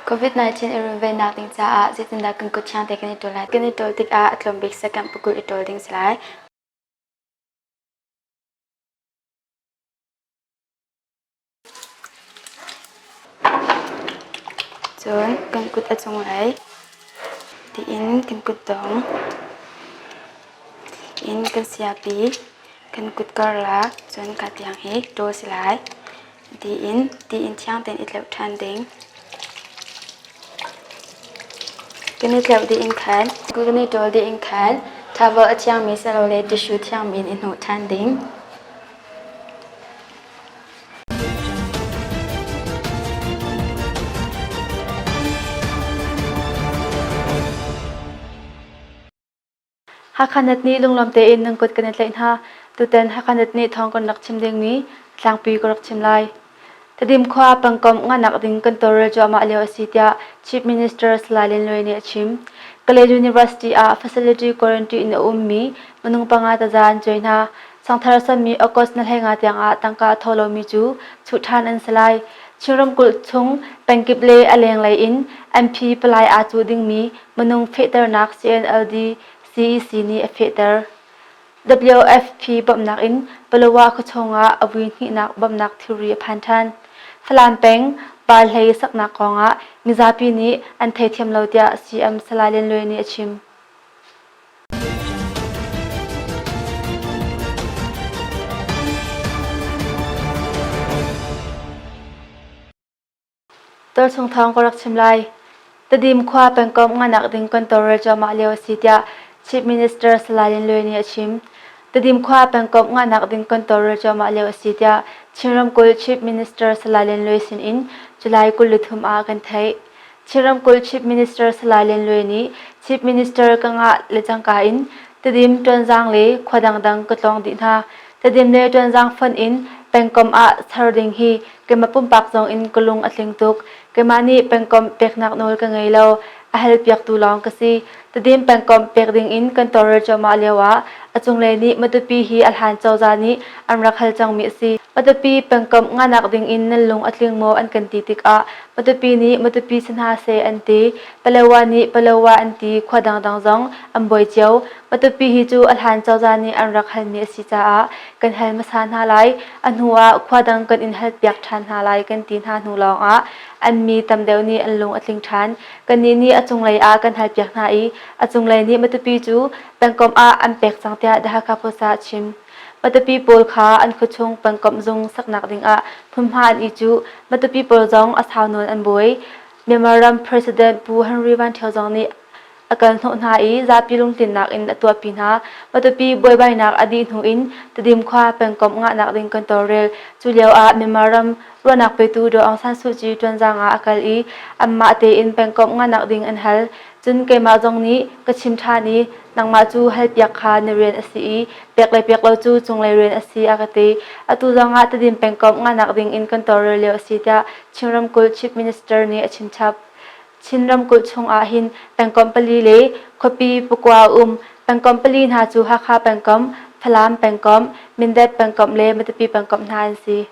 COVID-19 i runvennak ding caah zeitindah kan kut thiang te kan i ṭawl lai? Kan i ṭawl tikah a tlawm bik second pakul i ṭawl ding si lai. Cun kan kut a cunglei tiin kan kutdong in kan siapi kan kut karlak cun ka tiang hi ṭawl si lai. Tiin tiin thiang tein i tleuh ṭhan ding. Kan i tleuh dih in khan kan i ṭawl dih in khan towel a thiangmi silole tissue thiangmi in i hnawh ṭhan ding. Hakha Net nih lunglawm tein nan kut kan i tlaih hna. Tutan Hakha Net nih thawng kan rak chim dingmi tlangpi ka rak chim lai. Tedim khua pangkomh nganak ding kan tawlrel cuahmah lio a si tiah Chief Minister Salai Lin Luai nih a chim. Kalay University ah facility quarantine in a ummi minung panga taza an cuai hna. Sangthar sammi August na 15 tiang ah tangka a thaw lomi cu chuh ṭhan an si lai. Chin ramkulh chung pengkip le a lenglei in MP palai aa cuh dingmi minung fehternak CNLD CEC nih a fehter. WFP bawmhnak in Palawa khuachung ah a vui hnihnak bawmhnak thilri a phan ṭhan. Falam peng Parhlei saknak kongah mizapi nih an theithiam lo tiah CM Salai Lian Luai nih a chim. Tualchung thawng ka rak chim lai. Tedim khua pengkomh nganak ding kan tawlrel cuahmah lio a si tiah Chief Minister Salai Lin Luai nih a chim. Tedim khua pengkomh nganak ding kan tawlrel cuahmah lio a si tiah Chin ramkulh Chief Minister Salai Lin Luai sin in July 23 ah kan theih. Chin ramkulh Chief Minister Salai Lian Luai nih Chief Minister ka ngah le cangka in Tedim, Ṭuanzaang le khua dangdang ka tlawng dih hna. Tedim le Ṭuanzaang fonh in pengkomh ah ser ding hi keimah pumpak zong in ka lung a tling tuk. Keimah nih pengkomh peknak nawl ka ngei lo. A halpiaktu lawng ka si. Tedim pengkomh pek ding in kan tawlrel cuahmah lio ah a cunglei nih Matupi hi a hlan cozah nih an rak hal cangmi a si. Matupi pengkomh nganak ding in nan lung a tling maw an kan ti tikah Matupi nih Matupi si hna seh an ti. Palewa nih Palewa an ti khua dangdang zong an buai cio. Matupi hi cu a hlan cozah nih an rak halmi a si caah kan hal hmasa hna lai. A hnu ah khua dang kan in halpiak ṭhan hna lai kan ti hna hnu lawngah an mi tam deuh nih an lung a tling ṭhan. Kannih nih a cunglei ah kan halpiak hna i a cunglei nih Matupi cu pengkomh ah an pek cang tiah The Hakha Post ah a chim. Matupi pawl kha an khuachung pengkomh zung saknak dingah hmunhma an i cuh. Matupi pawl zong a sau nawn an buai. Myanmar ram President Pu Henry Van Thio zong nih a kal hnawh hna i zapi lungtlinnak in a tuahpi hna. Matupi buaibainak a dih hnu in Tedim khua pengkomh ngahnak ding kan tawlrel. Cu lio ah Myanmar ram ruahnak petu Daw Aung San Suu Kyi ṭuanzaang ah a kal i anmah tein pengkomh ngahnak ding an hal. Cun keimah zong nih ka chim ṭhan i nangmah cu halpiak kha na rian a si i pek le pek lo cu cunglei rian a si a ka ti. Atu zongah Tedim pengkomh ngahnak ding in kan tawlrel lio a si tiah Chin ramkulh Chief Minister nih a chimchap. Chin ramkulh chung ah hin pengkomh pali le khuapi pakua a um. Pengkomh pali hna cu Hakha pengkomh, Falam pengkomh, Mindat pengkomh le Matupi pengkomh hna an si.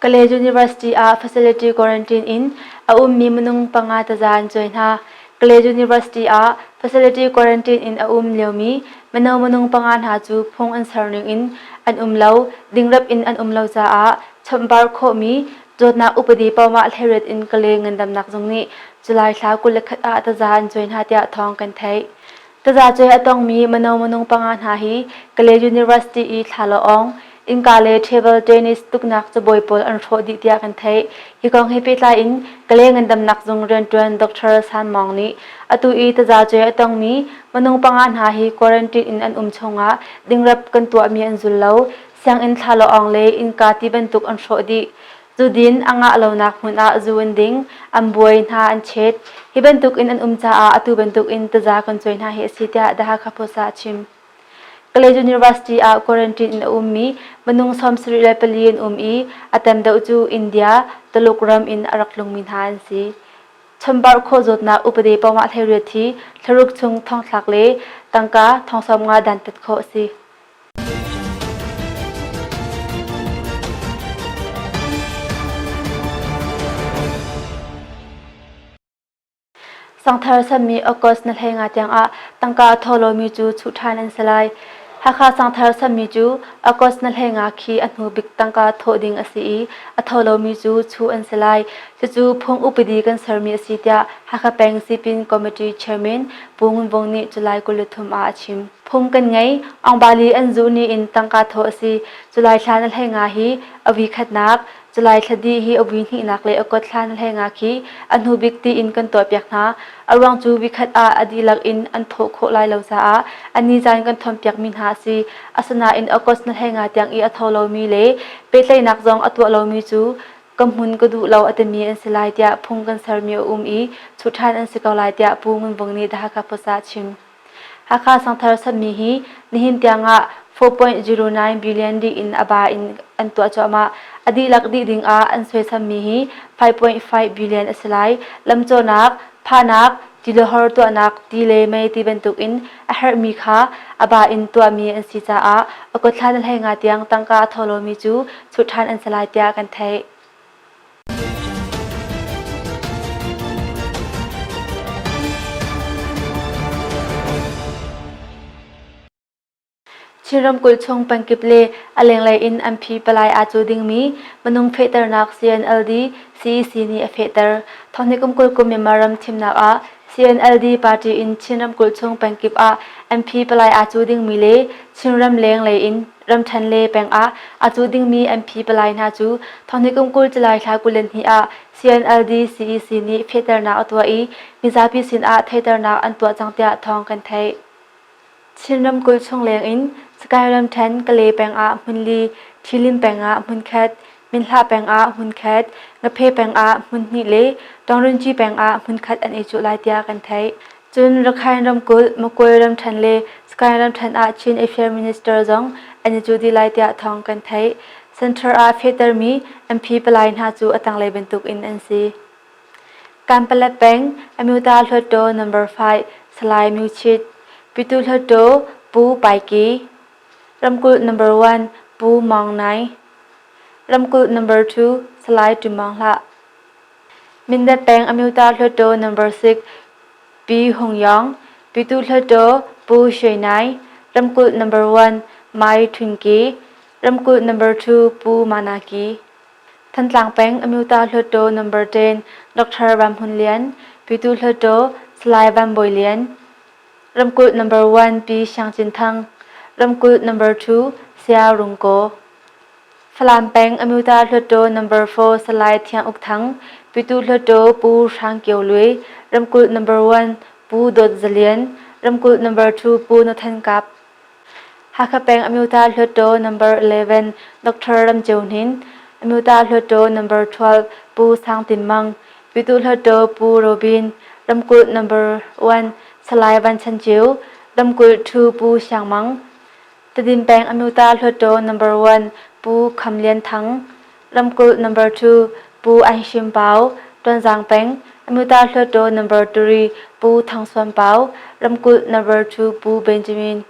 Kalay University ah facility quarantine in a ummi minung panga taza an cuai hna. Kalay University ah facility quarantine in a um liomi mino minung panga hna cu phung an ser ning in an um lo, dingrep in an um lo caah chawnhbar khawhmi zawtnak upadi poah hleiriat in Kalay ngandamnak zung nih July thla 21 ah taza an cuai hna tiah thawng kan theih. Tazacuai a tongmi mino minung panga hna hi Kalay University i thlalawng, innka le table tennis tuknak cabuai pawl an hrawh dih tiah kan theih. Hi kong he pehtlai in Kalay ngandamnak zung rianṭuan Dr. San Mawng nih atu i tazacuai a tongmi minung panga hna hi quarantine in an um chungah dingrep kan tuahmi an zul lo, sianginn thlalawng le innka ti bantuk an hrawh dih. Zudin a ngah lonak hmun ah zu an ding, an buai hna an chet. Hi bantuk in an um caah atu bantuk in taza kan cuai hna hi a si tiah The Hakha Post ah a chim. Kalay University ah quarantine in a ummi minung 74 an um i a tam deuh cu India, Tuluk ram in a rak tlungmi hna an si. Chambauh khawh zawtnak upadi poah 18 hi thlaruk chung thongthlak le tangka thong 50 dantat khawh a si. Sangthar sanmi August na hlei nga tiangah tangka a tho lomi cu chuh ṭhan an si lai. Hakha sangthar sanmi cu August na hlei nga khi a hnu bik tangka thawh ding a si i a tho lomi cu chuh an si lai. Cucu phung upadi kan sermi a si tiah Hakha Peng Sipin Committee Chairman Pu Ngun Vung nih July 23 ah a chim. Phung kan ngei, Aungbali an zuh ni in tangka thawh a si. July thla na hlei nga hi a vi khatnak, July thla dih hi a vui hnihnak le a kawt thla na hlei nga khi a hnu bik tiin kan tuahpiak hna. A ruang cu vikhat ah a dihlak in an thawh khawh lai lo caah a ni caan kan thawnpiakmi hna a si. Asinain August na hlei nga tiang i a tho lomi le pehtlaihnak zong a tuah lomi cu ka hmun ka duh lo a timi an si lai tiah phung kan sermi a um i chuh ṭhan an si ko lai tiah Pu Ngun Vung nih The Hakha Post ah a chim. Hakha sangthar sanmi hi nihin tiangah 4.09 billion dih in a ba in an tuah cuahmah. A dihlak dih ding ah an suaisammi hi 5.5 billion a si lai. Lamcawhnak, phahnak, tilawhor tuahnak, ti le mei ti bantuk in a herhmi kha a ba in tuahmi an si caah a kotthla na hlei nga tiang tangka a tho lomi cu chuh ṭhan an si lai tiah kan theih. Chin ramkulh chung pengkip le a lenglei in an phi palai aa cu dingmi minung fehternak CNLD CEC nih a fehter. Thawngnih kum 20 kum Myanmar ram thimnak ah CNLD party in Chin ramkulh chung pengkip ah MP palai aa cu dingmi le Chinram lenglei in ramṭhen le peng ah aa cu dingmi MP palai hna cu thawngnih kum 20 July thla 22 ah CNLD CEC nih fehternak a tuah i mizapi sin ah theihternak an tuah cang tiah thawng kan theih. Chin ramkulh chung leng in Sagaing ramṭhen Kalay peng ah hmunli, Ṭhilin peng ah hmunkhat, Minhlah peng ah hmunkhat, Ngaphe peng ah hmunhnih le Taungrinci peng ah hmunkhat an i cuh lai tiah kan theih. Cun Rakhine ramkulh, Magway ramṭhen le Sagaing ramṭhen ah Chin Affairs Minister zong an i cuh dih lai tiah thawng kan theih. Center ah fehtermi MP palai hna cu a tanglei bantuk in an si. Kanpalet peng, Amyota Hluttaw No. 5, Salai Myo Chit, Pyithu Hluttaw Pu Pai Ki, Ramkulh No. 1 Pu Maung Nai, Ramkulh No. 2 Salai Tum Maung Hlah, Mindat peng Amyota Hluttaw No. 6 Pi Hung Yong, Pyithu Hluttaw Pu Shwe Nai, Ramkulh No. 1 Mai Htun Ki, Ramkulh No. 2 Pu Mana Ki. Thantlang peng Amyota Hluttaw No. 10 Dr. Ram Hmun Lian, Pyithu Hluttaw Salai Van Bawi Lian, Ramkulh No. 1 Pi Siang Cin Thang, Ramkulh No. 2 Saya Rung Kaw, Falam peng Amyota Hluttaw No. 4 Salai Thiang Uk Thang, Pyithu Hluttaw Pu Hrang Kio Lui, Ramkulh No. 1 Pu Dawt Za Lian, Ramkulh No. 2 Pu Nathan Kap. Hakha peng Amyota Hluttaw No. 11 Dr. Ram Ceu Hnin, Amyota Hluttaw No. 12 Pu Sang Tin Mang, Pyithu Hluttaw Pu Robin, Ramkulh No. 1 Salai Van Chan Ceu, Ramkulh 2 Pu Siang Mang, Tedim peng Amyota Hluttaw No. 1 Pu Kham Lian Thang, Ramkulh No. 2 Pu Anh Shim Pau, Tonzang peng Amyota Hluttaw No. 3 Pu Thang Suan Pau, Ramkulh No. 2 Pu Benjamin.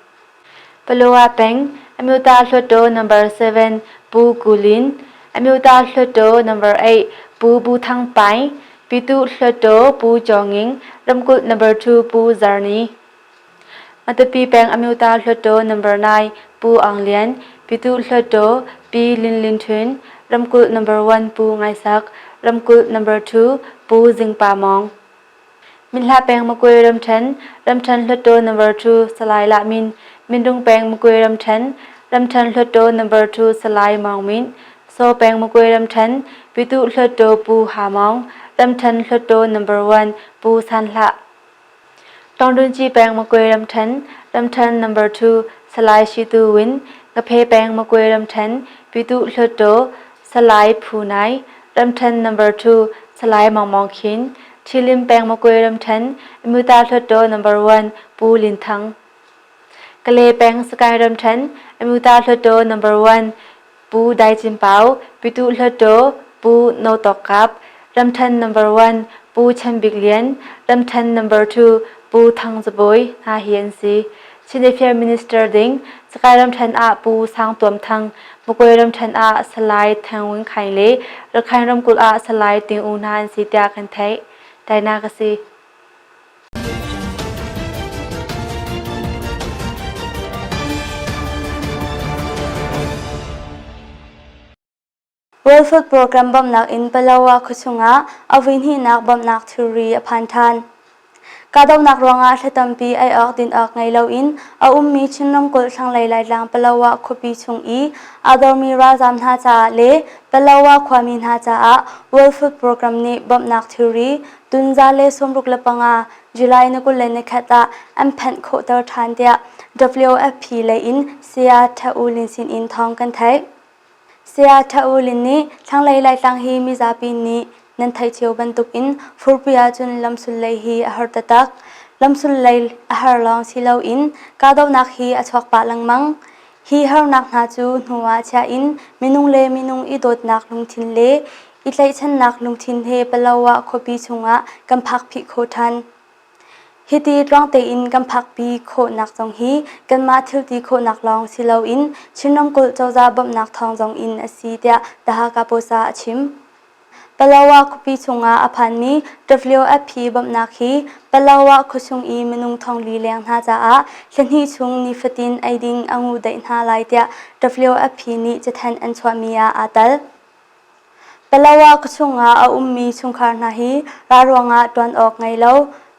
Palawa peng Amyota Hluttaw No. 7 Pu Ku Lin, Amyota Hluttaw No. 8 Pu Bu Thang Pai, Pyithu Hluttaw Pu Chaw Nging, Ramkulh No. 2 Pu Zar Ni. Matupi peng Amyota Hluttaw No. 9 Pu Aung Lian, Pyithu Hluttaw Pi Lin Lin Htun, Ramkulh No. 1 Pu Ngai Sak, Ramkulh No. 2 Pu Zing Pa Mawng. Minhla peng Magwe ramṭhen, ramṭhen Hluttaw No. 2 Salai Lah Min, Mindung peng Magwe ramṭhen, ramṭhen Hluttaw No. 2 Salai Maung Min, Saw peng Magwe ramṭhen, Pyithu Hluttaw Pu Ha Maung, ramṭhen Hluttaw No. 1 Pu San Hlah. Tawngdunci peng Magwe ramṭhen, ramṭhen No. 2 Salai Shitu Win, Ngaphe peng Magwe ramṭhen, Pyithu Hluttaw Salai Phu Nai, ramṭhen No. 2 Salai Maung Maung Khin, Ṭhilim peng Magwe ramṭhen, Amyota Hluttaw No. 1 Pu Lin Thang. Kalay peng Sagaing ramṭhen, Amyota Hluttaw No. 1 Pu Dai Cin Pau, Pyithu Hluttaw Pu No Tawk Kap, ramṭhen No. 1 Pu Chan Bik Lian, ramṭhen No. 2 Pu Thang Za Bawi hna hi an si. Chin Affairs Minister ding Sakai ramṭhen ah Pu Sang Tuam Thang, Magway ramṭhen ah Salai Thang Win Khaing le Rakhine ramkulh ah Salai Ting U hna an si tiah kan theih. Tainak a si. World Food Program bawmhnak in Palawa khuachung ah a vuihnihnak bawmhnak thilri a phan ṭhan. Kahdohnak ruangah thla tampi ei awk din awk ngei loin a ummi Chin ramkulh thlanglei Laitlang Palawa khuapi chung i aa dormi ralzaam hna caah le Palawa khuami hna caah World Food Program nih bawmhnak thilri tunza le 65 July ni 21 ah an phanh khawhter ṭhan tiah WFP lei in Saya Tha U Lin sin in thawng kan theih. Saya Tha U Lin nih thlanglei Laitlang hi mizapi nih nan theih cio bantukin furpi ahcun lamsul lei hi a har taktak. Lamsul lei a har lawng si loin kahdohnak hi a chuak pah lengmang. Hi harnak hna cu hnu ah chiah in minung le minung i dawtnak lungthin le i tlaihchannak lungthin he Palawa khuapi chungah kan phakphih khawh ṭhan. Hiti tluang tein kan phakpi khawhnak zong hi kanmah thilti khawhnak lawng si loin Chin ramkulh cozah bawmhnak thawng zong in a si tiah The Hakha Post ah a chim. Palawa khuapi chungah a phanmi WFP bawmhnak hi Palawa khuachung i minung thongli leng hna caah thlahnih chung nifatin eiding a nguhdaih hna lai tiah WFP nih cathanh an chuahmi ah aa tel. Palawa khuachung ah a ummi chungkhar hna hi ral ruangah ṭuan awk ngei lo,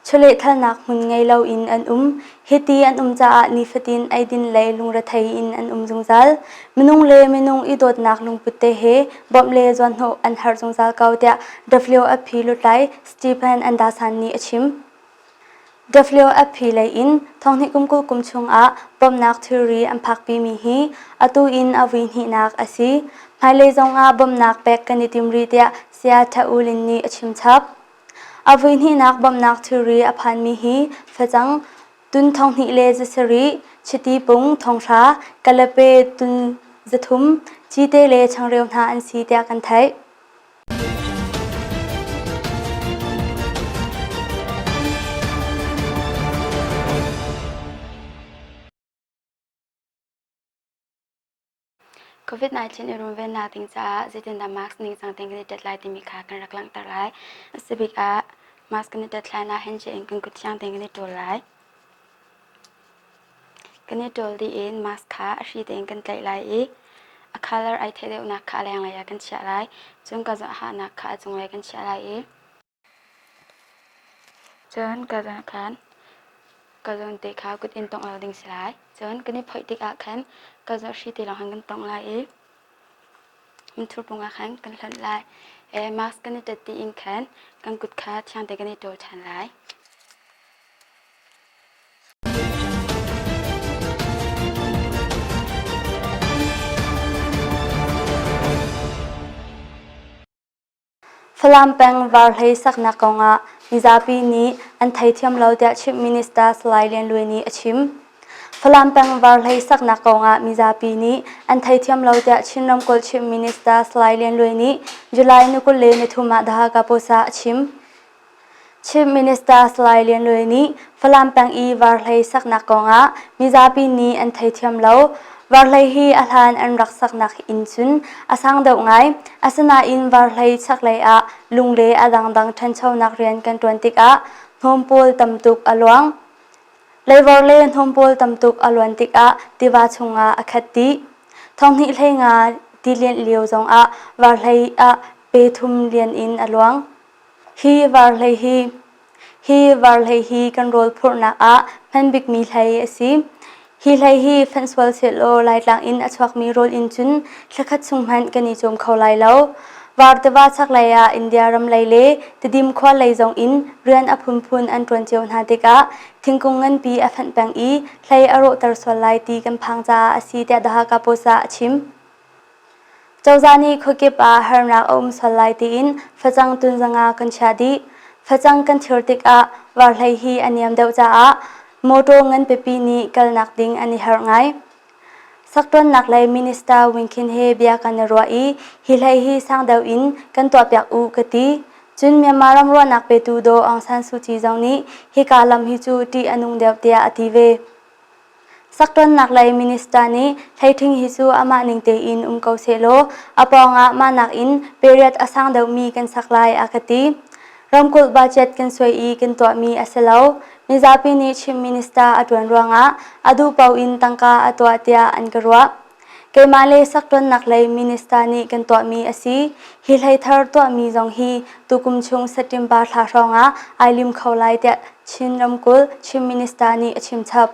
chawlehthalnak hmun ngei loin an um. Hiti an um caah nifatin eidin lei lungrethei in an um zungzal. Minung le minung i dawtnak lungput te he bawmh le zuanhnawh an harh zungzal ko tiah WFP lutlai Stephen Anderson nih a chim. WFP lei in thonghnih kum 20 kum chungah bawmhnak thilri an phakpimi hi atu in a vui hnihnak a si. Hmailei zongah bawmhnak pek kan i tim rih tiah Saya Tha U Lin nih a chim chap. A vui hnihnak bawmhnak thilri a phanmi hi facang tun thonghnih le zasarih, chiti pung thonghra, kalape tun zathum, cite le changreu hna an si tiah kan theih. COVID-19 i runvennak ding caah zeitindah mask ningcang tein kan i tet lai timi kha kan rak langhter lai. A si bik ah mask kan i tet hlan ah handshake in kan kut thiang tein kan i ṭawl lai. Kan i ṭawl dih in mask kha a hri tein kan tlaih lai i a colour ai theih deuhnak kha a lenglei ah kan chiah lai. Cun ka hahnak kha a cunglei kan chiah lai i cun ka zawn khan ka zawn te kha kut in tongh lo ding si lai. Cun kan i phoih tikah khan ka zawn hri te lawng khan kan tongh lai i hmunthur pung ah khan kan hlonh lai. Mask kan i tet dih in khan kan kut kha thiang tein kan i ṭawl ṭhan lai. Falam peng Varhlei saknak kongah mizapi nih an theithiam lo tiah Chief Minister Salai Lian Luai nih a chim. Falam peng Varhlei saknak kongah mizapi nih an theithiam lo tiah Chin ramkulh Chief Minister Salai Lian Luai nih July ni 23 ah The Hakha Post ah a chim. Chief Minister Salai Lian Luai nih Falam peng i Varhlei saknak kongah mizapi nih an theithiam lo. Varhlei hi a hlan an rak saknak inn cun a sang deuh ngai. Asinain Varhlei chaklei ah lung le a dangdang ṭhanchonak rian kan ṭuan tikah hnawm pawl tam tuk a luang. Leivawr le hnawm pawl tam tuk a luan tikah tiva chungah a khat dih. Thonghnih hlei nga ti lianh lio zongah Varhlei ah pe thum lian in a luang. Hi varhlei hi kan rawl phurhnak ah hman bikmi hlei a si. Hi hlei hi fenh sual sehlaw Laitlang in a chuakmi rawl in cun thlakhat chung hmanh kan i cawm kho lai lo. Var tiva chaklei ah India ram lei le Tidim khua lei zong in rian a phunphun an ṭuan cio hna tikah thingkung nganpi a fenh peng i hlei a rawhter sual lai ti kan phang caah a si tiah The Hakha Post ah a chim. Cozah nih khuakip ah harnak a um sual lai tiin facang tunzanga kan chiah dih. Facang kan thir tikah varhlei hi a niam deuh caah mawṭaw ngan pipi nih kalnak ding an i harh ngai. Sakṭuannak lei Minister Win Khin he bia kan i ruah i hi hlei hi sang deuh in kan tuahpiak u ka ti. Cun Myanmar ram ruahnak petu Daw Aung San Suu Kyi zong nih hika lam hi cu ṭih a nung deuh tiah a ti ve. Sakṭuannak lei minister nih hleithing hi cu amah ning tein um ko sehlaw a pawngah mahnak in period a sang deuhmi kan sak lai a ka ti. Ramkulh budget kan suai i kan tuahmi a si lo. Mizapi nih Chin minister a ṭuan ruangah a duh paoh in tangka a tuah tiah an ka ruah. Keimah le sakṭuannak lei minister nih kan tuahmi a si. Hi hlei thar tuahmi zong hi tukum chung September thla hrawngah ai lim kho lai tiah Chin ramkulh Chin minister nih a chimchap.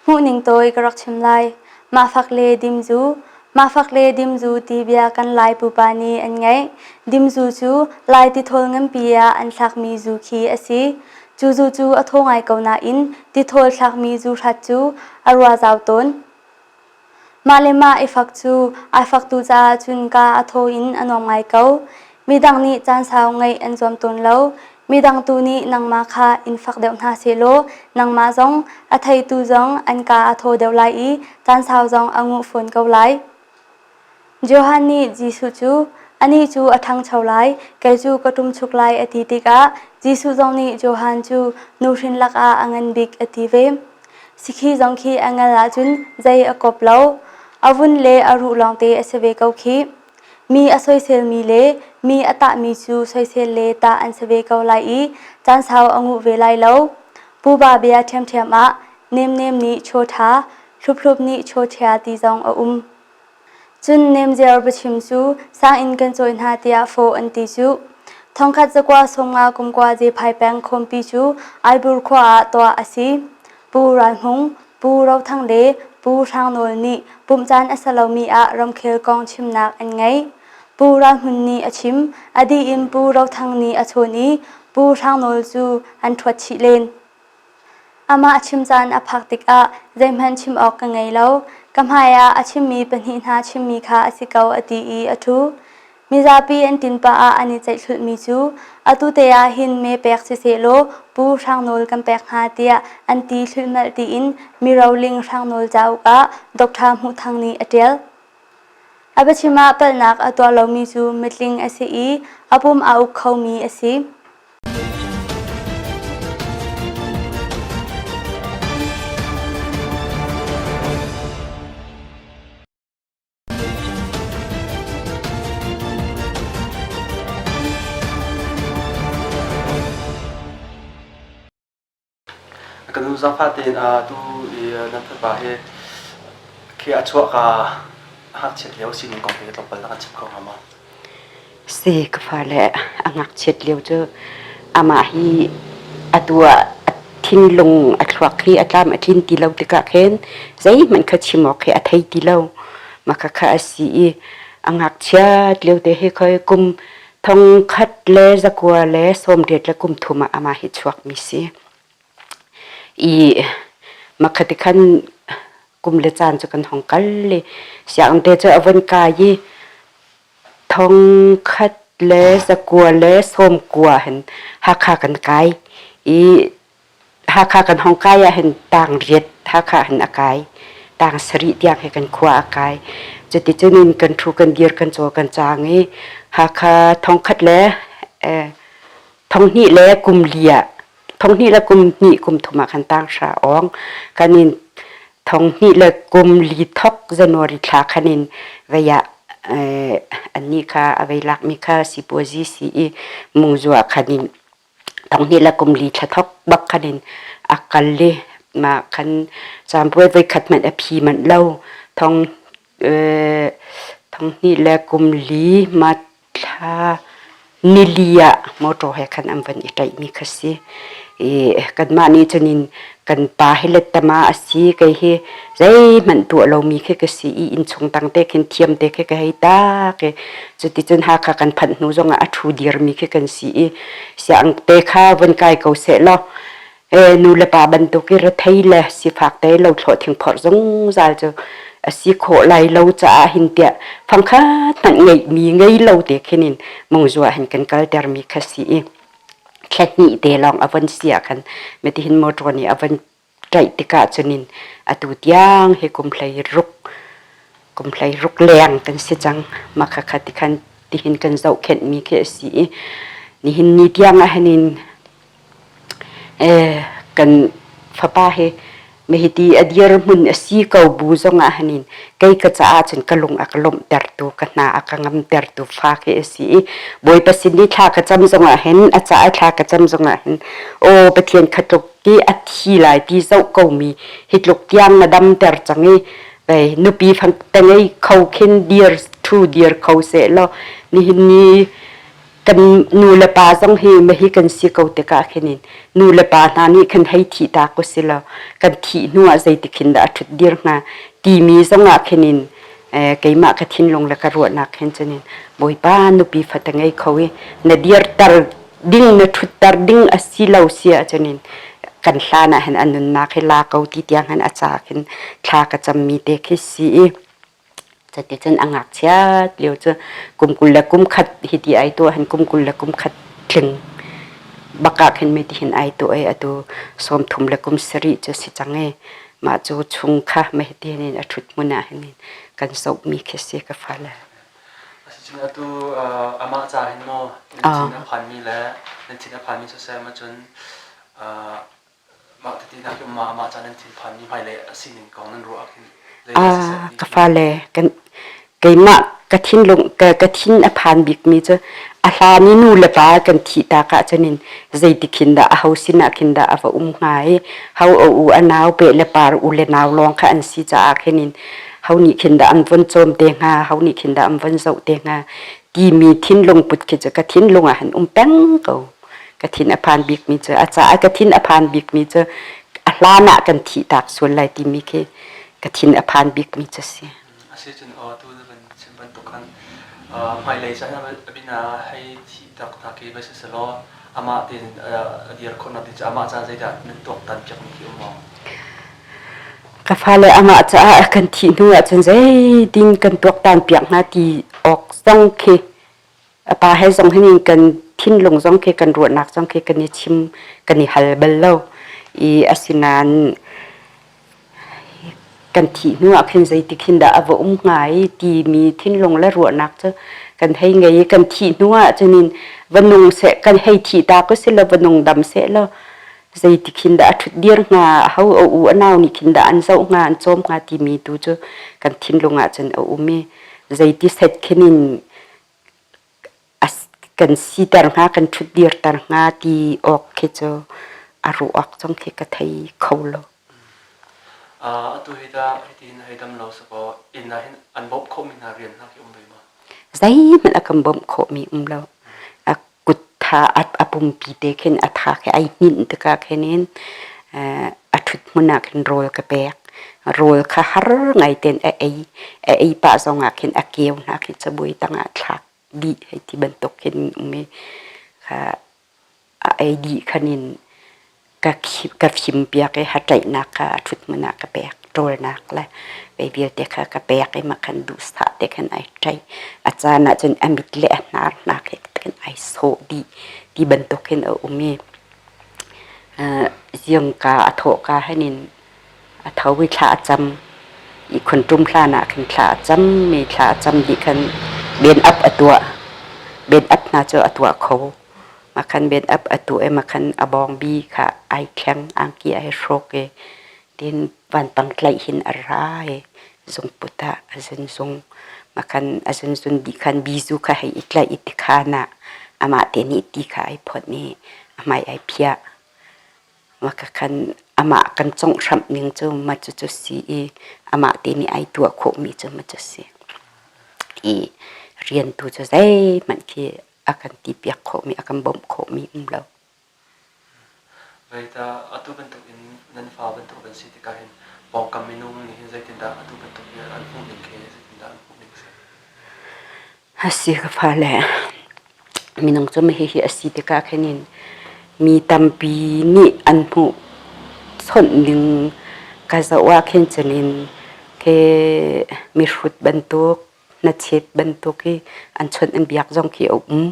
Hmuhning tawi ka rak chim lai. Mah fak le dimzu, mah fak le dimzu ti bia kan Lai pupa nih an ngeih. Dimzu cu Lai tithawl nganpi ah an thlakmi zu khi a si. Cu zu cu a thaw ngai ko nain tithawl thlakmi zu hrat cu a rua zau tawn. Mah le mah i fak cu ai faktu caah cun ka a thaw in a nuam ngai ko. Midang nih caan sau ngeih an zuam tawn lo. Midang tu nih nangmah kha in fak deuh hna sehlaw nangmah zong a theitu zong an ka a thaw deuh lai i caan sau zong a nguh fawn ko lai. Johan nih Jesuh cu, Anih cu a ṭhangcho lai, kei cu ka ṭumchuk lai a ti tikah Jesuh zong nih Johan cu nuhrin lakah a ngan bik a ti ve. Sikhi zong khi a ngal ahcun zei a kop lo. A vun le a ruh lawngte a si ve ko khih. Mi a soiselmi le mi a tahmi cu soisel le tah an si ve ko lai i caan sau a nguh ve lai lo. Pupa bia ṭhiamṭhiam ah nemnem nih chaw ṭha, hluphlup nih chaw ṭhia ti zong a um. Cun nemziar biachim cu sanginn kan cawi hna tiah fawh an ti cuh. Thongkhat zakua sawmnga kumkua Zephai peng khawmpi cu Aibur khua ah tuah a si. Pu Ral Hmung, Pu Ro Thang le Pu Hrang Nawl nih pumh caan a si lomi ah ramkhel kong chimnak an ngei. Pu Ral Hmun nih a chim, a dih in Pu Ro Thang nih a chawn i Pu Hrang Nawl cu an ṭhuat chih len. Amah chim caan a phak tikah zeihmanh chim awk ka ngei lo. Ka hmaiah a chimmi pahnih hna chimmi kha a si ko a ti i a ṭhu. Mizapi an ṭin pah ah an i ceihhlulhmi cu atu te ah hin me pek sisehlaw Pu Hrang Nawl kan pek hnga tiah an ti thlulhmalh tiin miroling Hrang Nawl cauk ah Dr. Hmuh Thang nih a ṭial. A biachim ah palhnak a tuah lomi cu mitling a si i a pum aa uk khomi a si. Ka nu zaangfah tein atu i nan fapa hi khi a chuah ka ngakchiat lio sining kong te tlawmpal na kan chim kho hnga maw? Si ka fale a ngakchiat lio cu amah hi atu ah a thinlung a thluak hi a tlam a tlin ti lo tikah khin zeihmanh kha chim awk hi a thei ti lo. Mah khakha a si i a ngakchiat lio te hi khoi kum thongkhat le zakua le sawmriat le kum thum ah amah hi chuakmi si. I makhati khan kum le caan cu kan hong kal i sianginn te cu a von kai i thongkhat le zakua le sawmkua hin Hakha kan kai i Hakha kan hong kai ah hin tang riat Hakha hin a kai. Tang sarih tiang he kan khua a kai. Cuticun in kan thu kan dir kan caw kan caang i Hakha thongkhat le eh, thonghnih le kum li ah thonghnih le kum hnih kum thum ah khan tang hra awng kan in thonghnih le kum li thok January thla khan in vei ah eh, annih kha a vei lakmi kha sipuazi si i mungzua khan in Thonghnih le kum li thla thok bak khan in a kal i mah khan caanpuai voikhat hmanh a phi manh lo. Thong thonghnih le kum li ma thla nili ah motor he khan an van i ṭaihmi kha si. I kanmah nih cun in kan pa hi lettama a si kei hi zeihmanh tuah lomi khi ka si i innchung tang te khin thiam te khi ka hei tak i cuticun Hakha kan phanh hnu zongah a ṭhu dirmi khi kan si i siang te kha vun kai ko seh law e nu le pa bantuk i rethei le sifak te lo thlawh thingphorh zungzal cu a si khawh lai lo caah hin tiah fangkhat hmanh ngeihmi ngei lo te khin in mungzua hin kan kaltermi kha si i thla hnih te lawng a von si ah khan mitihin motor nih a von ṭaih tikah cun in atu tiang hi kum 16 kum 16 leng kan si cang. Mah khakha ti khan. Tihin kan zohkhenhmi khi a si i nihin ni tiang ah hin kan fapa hi hiti a dirhmun a si ko bu zong ah hin kei ka caah cun ka lung a ka lawmhtertu ka hna a ka ngamtertu fa khi a si i Bawipa sin i thla ka cam zong ah hin a caah thla ka cam zong ah hin aw Pathian kha tluk ti a thi lai ti zoh ko mi hi tluk tiang na damter cang i vei nupi te ngei kho khin dir thu dir kho seh law nihin ni kan nu le pa zong hi mahi kan si ko tikah khin in nu le pa hna nih khan hei thih ta ko si law kan thih hnu ah zeitik khin dah a ṭhut dir hnga timi zong ah khin in keimah ka thinlung le ka ruahnak khin cun in Bawipa nupi fate ngei kho i na dirter ding na ṭhutter ding a si lo si ahcun in kan hlan ah hin a nunnak hi la ko ti tiang hin a ca khin thla ka cammi te khi si i Cuticun a ngakchiat lio cu kum 21 hi ti ai tuah hin kum 21 tling bak ah khin mi tihin ai tuah i atu 37 cu si cang i mah cu chung kha mehti in a ṭhut hmun ah hin kan zohmi khi si ka fale. Asicun atu amah ca hin maw nan thin a phanmi le nan thin a phanmi siseh macun Mah titi nak in mah mah ca nan thinphanmi hmailei a sining kong nan ruah ahkhin zeidah siseh ti Ka fale kan keimah ka thinlung ka, ka thin a phan bikmi cu a hlan i nu le pa kan thih tak ahcun in zeitik khin dah aho sinah khin dah a va um hnga i ho a u a nau pe le par u le nau lawng kha an si caah khin in ho nih khin dah an von cawm te hnga ho nih khin dah an von zoh te hnga timi thinlung put khi cu ka thinlung ah hin um peng ko. Ka thin a phan bikmi cu a caah ka thin a phan bikmi cu a hlan ah kan thih tak sual lai timi khi ka thin a phan bikmi cu si. Asi cun aw tu na van chim bantuk khan hmailei caan ah bina hei thih tak tak i va si selaw amah tein a dir khawhnak ding cu amah caan zeidah nan tuaktan piakmi khi um maw? Ka fale amah caah kan thih hnu ahcun zeitin kan tuaktan piak hnga ti awk zong khi A pa he zong hin kan thinlung zong khi kan ruahnak zong khi kan i chim kan i hal bal lo i asinain kan thih hnu ah khin zeitik hin dah a va um hnga i timi thinlung le ruahnak cu kan hei ngei i kan thih hnu ah cun in va nung seh kan hei thih ta ko si lo va nung dam seh law zeitik hin dah a ṭhut dir hnga ho a u a nau nih khin dah an zoh hnga an cawm hnga timi tu cu kan thinlung ah cun a um i zeiti set khin in kan siter hnga kan ṭhutdirter hnga ti awk khi cu a ruah awk zong khi ka thei kho lo. Atu hi tah hitin hei dam lo sakaw inn ah hin an bawmh khawhmi hna rian hna khi um ve maw? Zeihmanh a kan bawmh khawhmi um lo. A kut tha a pumpi te khin a tha khi ai hninh tikah khin in a ṭhut hmun ah khin rawl ka pek. Rawl kha har ngai tein a ei. A ei pah zong ah khin a keu hna khi cabuai tangah thlak dih hei ti bantuk khin um i kha a ei dih khan in ka ka fimpiak i haṭaihnak kha a ṭhut hmun ah ka pek. Ṭawlnak le vei vialte kha ka pek i mah khan duhsah te khan ai ṭaih. A caan ah cun a mit le a hnar hna khi khin ai sawh dih ti bantuk hin a um i Ziangka a thawhka hen in a tho i thla a cam. Ihkhun ṭum hlan ah khin thla a cam i thla a cam dih khan ben ap a tuah. Ben ap hna cu a tuah kho. Mah khan ben ap a tuah i mah khan a bawngbi kha ai thleng, angki ai hrawk i tin vanpang tlaih hin a ra i zungput ah a zunzung. Mah khan a zunzun dih khan bizu kha hei i tlaih i tikhan ah amah te nih ti kha ai phawt i a hmai ai phiah. Mah khan amah kan conghhramh ning cu mah cucu si i amah te nih ai tuah khawhmi cu mah cu si. I rian tu cu zeihmanh khi a kan ti piak khawhmi, a kan bawmh khawhmi um lo. Zeicah atu bantuk in nan fa bantuk nan si tikah hin pawngkam minung nih hin zeitindah atu bantuk hi an hmuh ning khi zeitindah an hmuh ning a si? A si ka fale minung cu hihi a si tikah khin in mi tampi nih an hmuh chawnh ning ka zoh ah khin cun in ke mihrut bantuk hnachet bantuk i an chawnh an biak zong khi a um.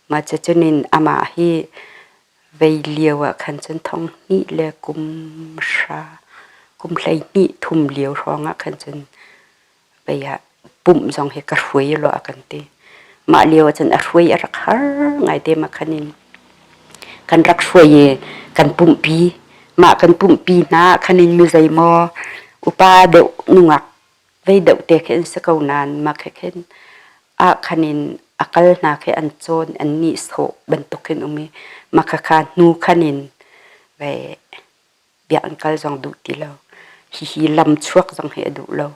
Mah cucun in amah hi vei lio ah khan cun thong hnih le kum hra kum 12 thum lio hrawng ah khan cun vei ah pumh zong hi ka hruai law a kan ti. Mah lio ahcun a hruai a rak har ngai te ma khan in kan rak hruai i kan pumhpi. Mah kan pumhpi hna khan in mi zeimaw upa deuh nungak vei deuh te khi an si ko nain mah khi khin ah khan in a kal hna khi an cawn an nihsawh bantuk khin um i mah khakha hnu khan in ve biakinn kal zong duh ti lo. Hihi lam chuak zong hi a duh lo.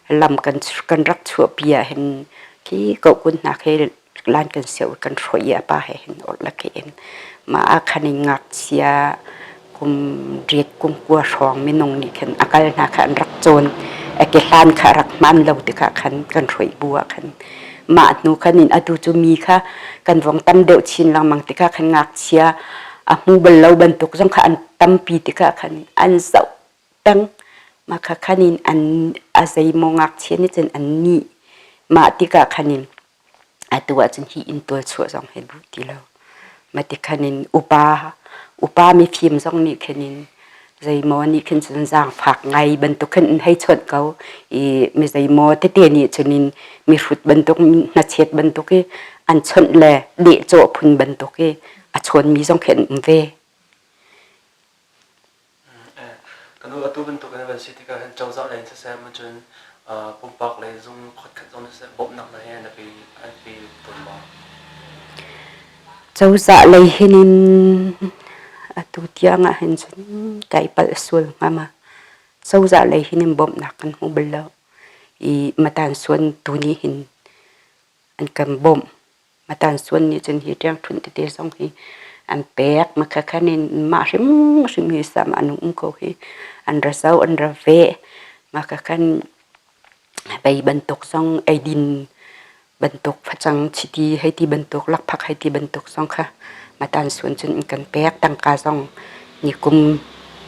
Lam kan kan rak chuahpi ah hin khi kohkun hna khi lan kan siau kan hruai i a pa he hin orh la ke in mah ah khan in ngakchia kum riat kum kua hrawng minung nih khin a kal hna kha an rak cawn a ke hlan kha rak hman lo tikah khan kan hruai bu ah khan mah hnu khan in atu cu mi kha kan vong tam deuh chin lengmang tikah khan ngakchia a hmu bal lo bantuk zong kha an tampi tikah khan an zoh peng. Mah kha khan in an a zeimaw ngakchia nih cun an nih. Mah tikah khan in atu ahcun hi inn tual chuah zong hi duh ti lo. Mah ti khan in upa upa mifim zong nih khin in zeimaw nih khin cun zaangfak ngai bantuk khin in hei chawnh ko i mi zeimaw tete nih cun in mihrut bantuk hnachet bantuk i an chawnh le dehcawh phun bantuk i a chawnmi zong khi an um ve. Kan nu atu bantuk in van si tikah hin cozah lei in siseh cun pumpak lei zung pakhatkhat zong siseh bawmhnak hna hi an pe an pe tawn maw? Cozah lei hin in atu tiang ah hin cun kai palh sual hnga ma. Cozah lei hin in bawmhnak kan hmu bal lo. I matan suan tu nih hin an kan bawmh. Matansuan nih cun hi ṭiangṭhunh tete zong hi an pek. Makhakhan in mah hrimhrim hi sam an um ko hi. An ra zo, an ra veh. Makhakhan bei bantuk zong eidin bantuk facang chiti hei ti bantuk lakphak hei ti bantuk zong kha matansuan cun an kan pek. Tangka zong nikum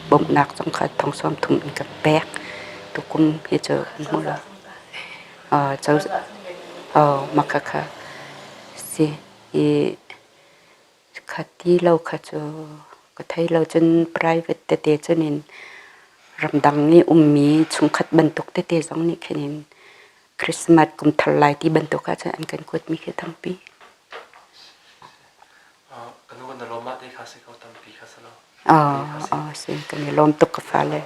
bawmhnak zong kha thong sawm thum an kan pek. Tukum hi cu kan hmu lo. Mah khakha si i kha ti lo kha cu ka thei lo cun private tete cun in ramdang i ummi chungkhat bantuk tete zong nih khin in Christmas kum thar lai ti bantuk ahcun an kan kuatmi khi tampi. Ka nu na lawm ah te kha si ko tampi kha si lo. Si kan i lawm tuk ka fale.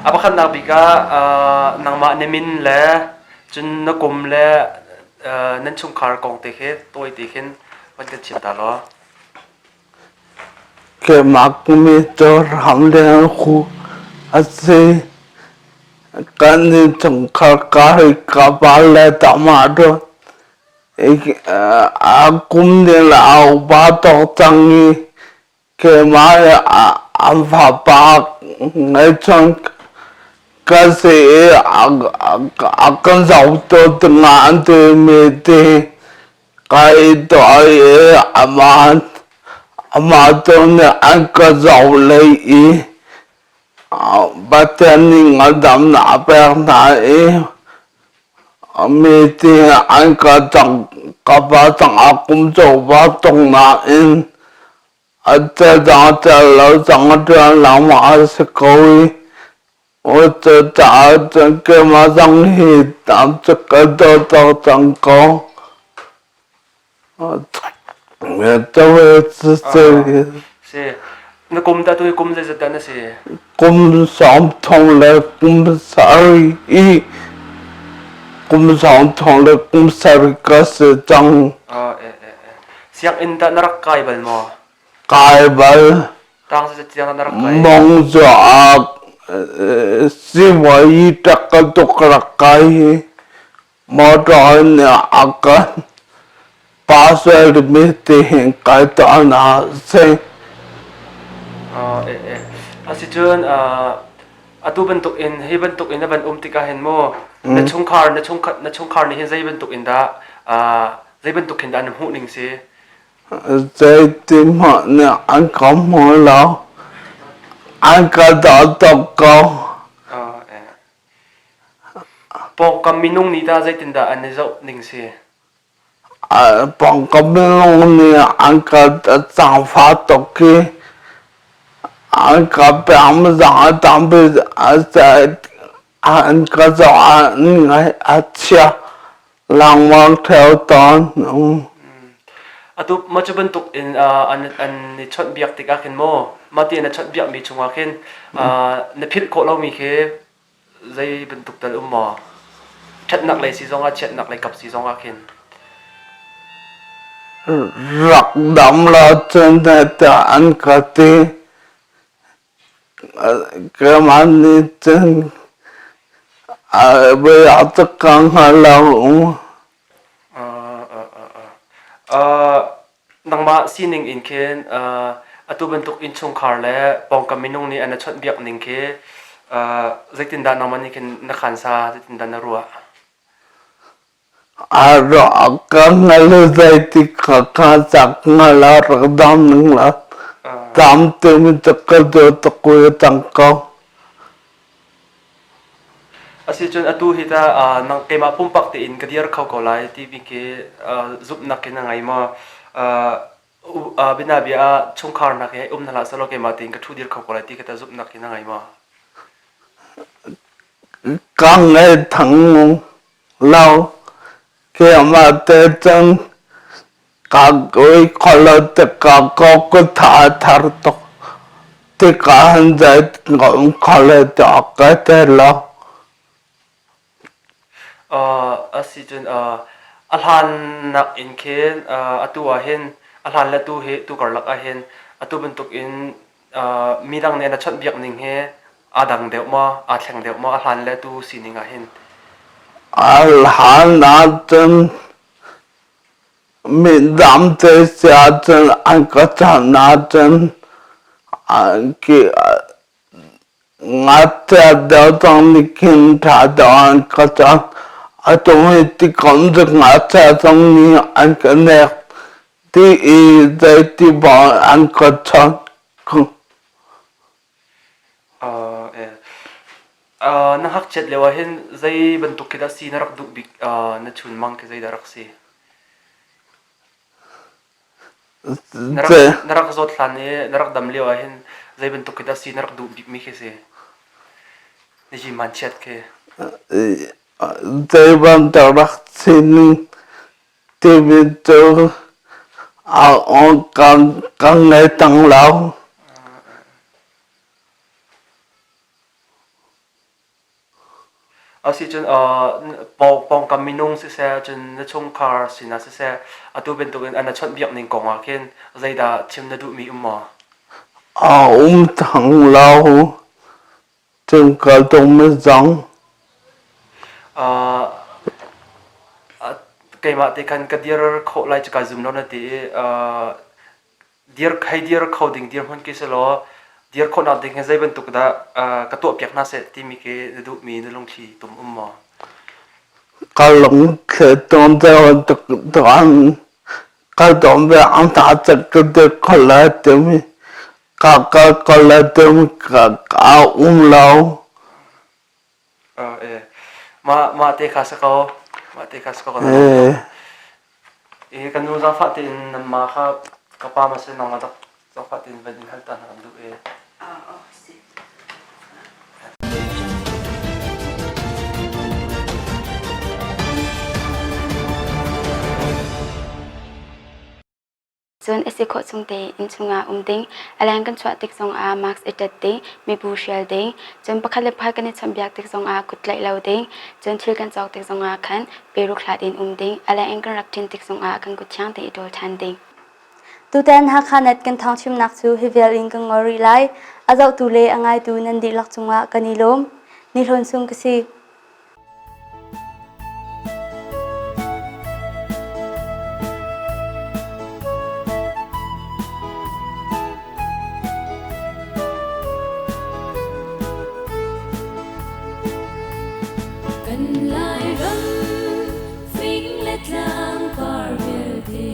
A pakhatnak bik ah nangmah na min le cun na kum le nan chungkhar kong te khi tawi te khin van kan chim ta law. Keimah kum i cu ramleng hu a si. Kan innchungkhar ka hei ka pa le tamah dawt a kum ning le a upa tuk cang i keimah hi an fapa ngeihchun ka si i a kan zohtu dingah an timi ti Ka i tuah i amah amah tu nih an ka zoh lei i Pathian nih ngandamnak a pek hna i mi ti an ka cang ka pa cangah kum copa tung nain a tel cang a tel lo cang a ṭuan lengmang a si ko i Cucaah cun keimah zong hi tam cu ka daw tuk cang ko. Si. Na kum dah tu kum zeizat dah na si? Kum 30 le kum sarih i kum 30 le kum sarih ka si cang. Oh, eh, eh, eh. Sianginn dah na rak kai bal maw? Kai bal. Tang zeizat tiang na rak kai? Mong cu a sivuai tak ka tuk rak kai hi motor in a kan pasal mi ti hin kai ta na si. Oh, eh, eh. Asicun atu bantuk in hi bantuk in na van um tikah hin mu na chungkhar na chungkhat na chungkhar nih hin zei bantuk in dah zei bantuk hin dah na hmuh ning si Zeitihmanh nih an ka hmu lo. An ka daw tuk ko. Pawngkam minung nih tah zeitindah an i zoh ning si? Pawngkam minung nih an ka zaangfah tuk i. An ka pek zong a tampi an ka zoh ah ngaih a chia lengmang ṭheo tawn. Atu mah cu bantuk in an an i chawnhbiak tikah khin maw mah ti na chawnhbiakmi chungah khin na philh khawh lomi khi zei bantuk tal um maw? Ṭhatnak lei si zongah chiatnak lei kap si zongah khin. Rak dam lo cun tiah an ka ti. Keimah nih cun bia cu ka hngal lo. Nangmah sining in khin atu bantuk innchungkhar le pawngkam minung nih an i chawnhbiak ning khi zeitindah nangmah nih khin na khansa zeitindah na ruah? A ruah ka hngal zeiti kha kha cak hngal a rak dam ning la tam timi cu ka duh tuk i cang ko. Asicun atu hi tah nang keimah pumpak tein ka dir kho ko lai timi khi zumhnak in na ngei maw? Bianabia ah chungkhar nak he um hna hlah sehlaw keimah tein ka ṭhu dir kho ko lai ti kha tah zumhnak in na ngei maw? Ka ngei thang lo. Keimah te cun ka ui kho lo tikah ka ka tha a thar tuk tikah han zei ka um kho lo tiah ka ti lo. Asicun a hlannak in khin atu ah hin a hlan le tu hi tu karlak ah hin atu bantuk in midang nih an a chawnhbiak ning hi aa dang deuh maw aa thleng deuh maw a hlan le tu sining ah hin? A hlan ahcun midang te si ahcun an ka chanh ahcun ngakchia deuh zong nih khin ṭha deuh an ka chanh. Atu hi tikom cu ngakchia zong nih an ka nek ti i zeiti bang an ka chanh. Na ngakchiat lio ah hin zei bantuk khi dah si na rak duh bik na chunmang khi zeidah rak si? Na rak, na rak zawt hlan i na rak dam lio ah hin zei bantuk khi dah si na rak duh bikmi khi si? Na jiman chiat khi. Zei bantuk rak sining timi cu a ka ngei tang lo. Asicun pawngkam minung siseh, cun na chungkhar sinah siseh, atu bantukin an na chawnhbiak ning kong ah khin zeidah chim na duhmi um maw? A um thang lo. Cun kal tung zong. Keimah te khan ka dir khawh lai cu ka zum lo na ti i dir hei dir kho ding dirhmun khi si law dir khawhnak ding hi zei bantuk dah ka tuahpiak hna seh timi khi na duhmi na lungthli tum um maw? Ka lungthli tum deuh ka dawm ve ang ta cak ka dir kho lai timi ka kal ko lai timi ka um lo. Mah mah te kha si ko. Mah te kha si ko. Kan nu zaangfah tein nanmah kha ka pa ma si nangmah dak zaangfah tein van in hal ta hna kan duh e. Cun a si khawh chung tein inn chungah um ding, a leng kan chuah tik zongah mask i ṭet ding, mibu hrial ding, cun pakhat le pakhat kan i chawnhbiak tik zongah kut tlaih lo ding, cun thil kan cawk tik zongah khan peruk hlat in um ding, a leng in kan rak ṭin tik zongah kan kut thiang tein i ṭawl ṭhan ding. Tutan Hakha Net kan thawngchimnak cu hi vial in kan ngol rih lai. A zohtu le a ngaitu nan dihlak cungah kan i lawm. Ni Hlawn Sung ka si. Kan Lairam fing le tlang par vialte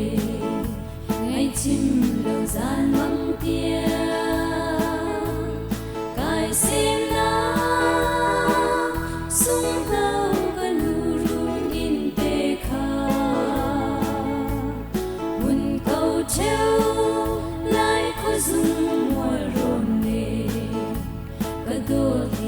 Ngaihchim lo zan mang tiang kai semnak sunghno ka nu run in te kha hun ko cheu lai khuazung mual rawn le. dawt.